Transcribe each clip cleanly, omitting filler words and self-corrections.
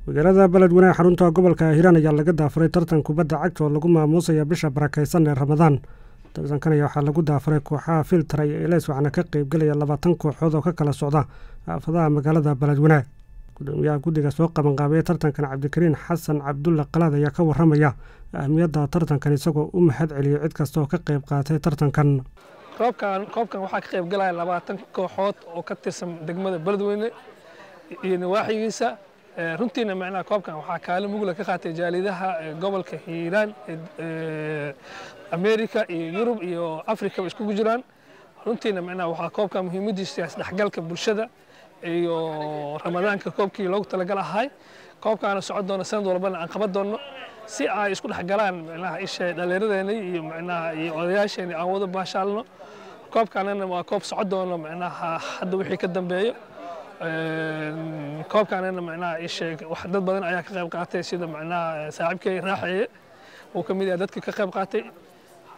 Magaalada Beledweyne ee xarunta gobolka Hiiraan ayaa laga daafuray tartan kubadda cagta oo lagu maamuusaya bisha barakeysan ee Ramadaan. Tartankan ayaa waxaa lagu daafuray kooxaha Filtara iyo Eleys, waxaana ka qeybgelaya 20 kooxood oo ka kala socda xaafadaha magaalada Beledweyne. Gudoomiyaha guddiga soo qabanqaabiyey tartankan, Cabdikariin Xasan Cabdulle Qalaad, ayaa ka waramaya ahmiyadda tartankan, isagoo u mahad celiyey cid kasta oo ka qeyb qaatay tartankan. Koobkan waxaa ka qayb galaya 20 kooxood oo ka tirsan degmada Beledweyne iyo nawaaxigiisa. Runtiina macnaha koobkan waxaa kaalin mugla ka qaatay jaalidaha gobolka Hiiraan, America iyo Yurub iyo Africa ba iskugu jiraan. Runtiina macnaha waxaa koobkan muhiimadiisa isdhexgalka bulshada iyo Ramadaanka koobkii loogu talagal ahay. Koobkaana socon doona sanad walbana aan qaban doonno si ay isku dhexgalaan macnaha isha dhallinyaradeena iyo macnaha iyo odayaasheena aan wada baashaalno. Koobkaanana waa koob socon doono macnaha hadda wixii ka dambeeyo. Koobkaanana macnaha isha wax dad badan ayaa ka qayb qaatay, sida macnaha saaxiibkay Raaxeeye uu ka mid yahay dadka ka qayb qaatay.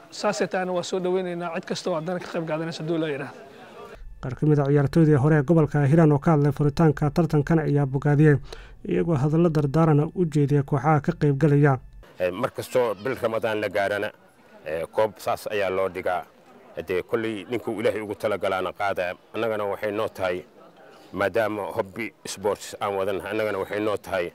Saasay taana waa soo dhaweynaynaa cid kasta oo haddana ka qayb qaadanaysa hadduu loo yidhaahdo. Qaar ka mid a ciyaartooydii hore ee gobolka Hiiraan oo ka hadlay furitaanka tartankan ayaa bogaadiyey, iyagoo hadallo dardaarana u jeediyay kooxaha ka qaybgalaya. Mar kastoo bil Ramadaan la gaarana koob saas ayaa loo dhigaa. Dee kolley ninkuu Ilaahay ugu talagalaana qaada. Annagana waxay noo tahay, maadaama hobby sports aan wadannahay, annagana waxay noo tahay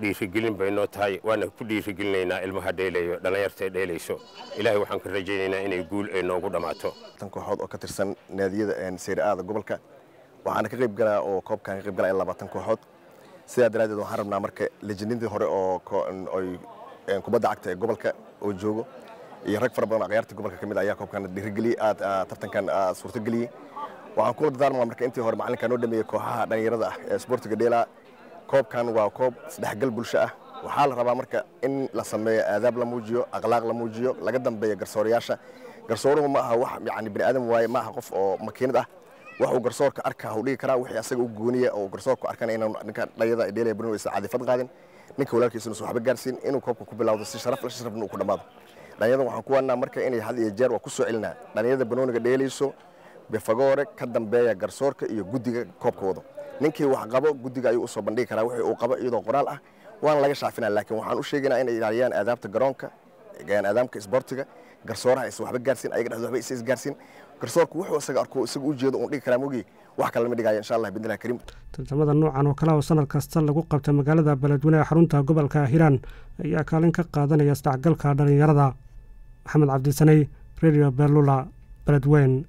dhiirigelin bay noo tahay. Waana ku dhiirigelinaynaa ilmaha dheelayo, dhallinyarta dheelayso. Ilaahay waxaan ka rajaynaynaa inay guul ay noogu dhammaato. Tan kooxood oo ka tirsan naadiyada Serie A-da gobolka waxaana ka qayb galaa oo koobkan ka qayb galaya 20 kooxood. Sidaa daraaddeed waxaan rabnaa marka lejendintii hore oo kubadda cagta ee gobolka oo joogo iyo rag fara badan oo ciyaarta gobolka ka mid ayaa koobkan dhiirigeliyey, aad tartankan suurtageliyey. Waxaan kula dardaarmaa marka intii hore macallinka noo dhameeyey kooxaha dhallinyarada ah ee isboortiga dheelaa, koobkan waa koob isdhexgal bulsho ah. Waxaa la rabaa marka in la sameeyo aadaab, la muujiyo akhlaaq, la muujiyo laga dambeeyo garsoorayaasha. Garsooruhu ma aha wax yani bini aadam waaye, ma aha qof oo makiinad ah. Wax uu garsoorka arkaa uu dhigi karaa wixii asaga u gooniya oo garsoorku arkana inuu ninka dhalinyarada ay dheelaya banooni aysan cadifad qaadin, ninka walaalkiisuna uusan waxba gaarsiin, inuu koobka ku bilowdo si sharaf la sharafna uu ku dhammaado. Dhalinyarada waxaan ku waanaa marka inay had iyo jeer waa ku soo celinaa dhalinyarada banooniga dheelayso befagoore ka dambeeya garsoorka iyo guddiga koobka wado. Ninkii wax qabo guddiga ayuu usoo bandhigi karaa wixii uu qabo iyadoo qoraal ah, waana laga shaafinaa. Laakiin waxaan u sheegaynaa inay ilaaliyaan aadaabta garoonka, aadaamka isboortiga, garsooraha aysan waxba gaarsiin, ayaga dhexdooda waxba isa isgaarsiin. Garsoorku wuxuu isaga arko isaga u jeedo uun dhigi karaa mogi, wax kale lama dhigayo, insha Allah bidnillahi kariim. Tartamada noocan oo kale oo sanad kasta lagu qabta magaalada Beledweyne ee xarunta gobolka Hiiraan ayaa kaalin ka qaadanaya isdhexgalka dhallinyarada. Maxamed Cabdisaney, Radio Berlula, Beledweyne.